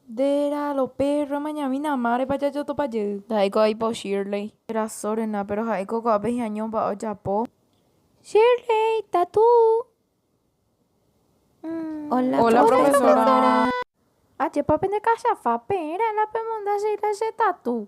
Ndéra lo perro emañamína márepa jajotopa jey. Ndaha'éiko aipo Shirley. Rasórena, pero ha'éko ko'ápe hi'año mba'e ojapo. Shirley, tatu. Hola, Hola, profesora. profesora. Ajépa pende kachafa peẽ ra'e la pemonda che la che tatu.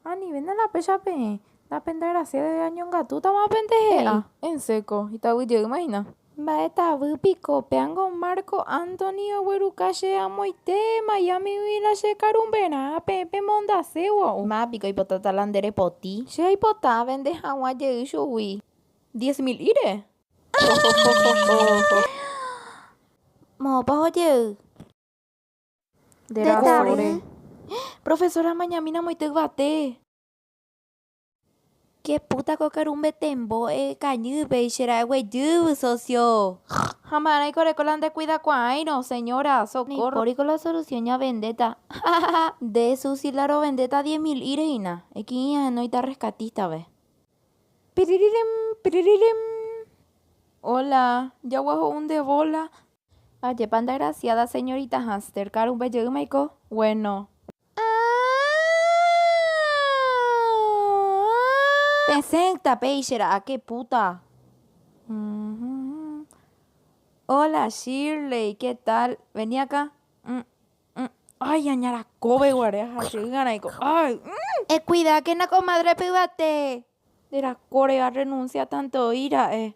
Anivéna la péicha peẽ. Ndapendegracia debe añongatútama pende he'a. En seco, itavy jeýma hína. Mba'e tavy piko, péango Marco Anthony ogueruka che amoite Miami-gui la che karumberã peẽ pemondase gua'u. Máva piko oipotáta la nde repoti? Che aipota avende hag̃ua jey chugui. Diez mil'íre? Moõpa oho jey? Nde Nde rasóre. tavy. Profesora mañamína amoite yvate. Qué puta ko karumbe tembo ekañýpe che ra'eguejývy socio. Ha ma'erãiko reko la ndekuidakuaáirõ, señora, socorro. Ndaipóriko la solución ñavendéta. Nde Susi la rovendéta diez mil'íre hína. Eki'ĩ ahenóita rescatista-pe. Piriririm, piriririm. Hola, jagua ho'u nde bola. Ajépa ndegraciada señorita Hamster, karumbe jeýmaiko. Bueno. Pesẽta péicha ra'a, qué puta. Hola Shirley, ¿qué tal? Vení acá. Ay, añarakóve guare ahachýgarãiko. Ay. Ecuidákena comadre pyvate. Nde rakóre arrenuncia tanto oĩ ra'e.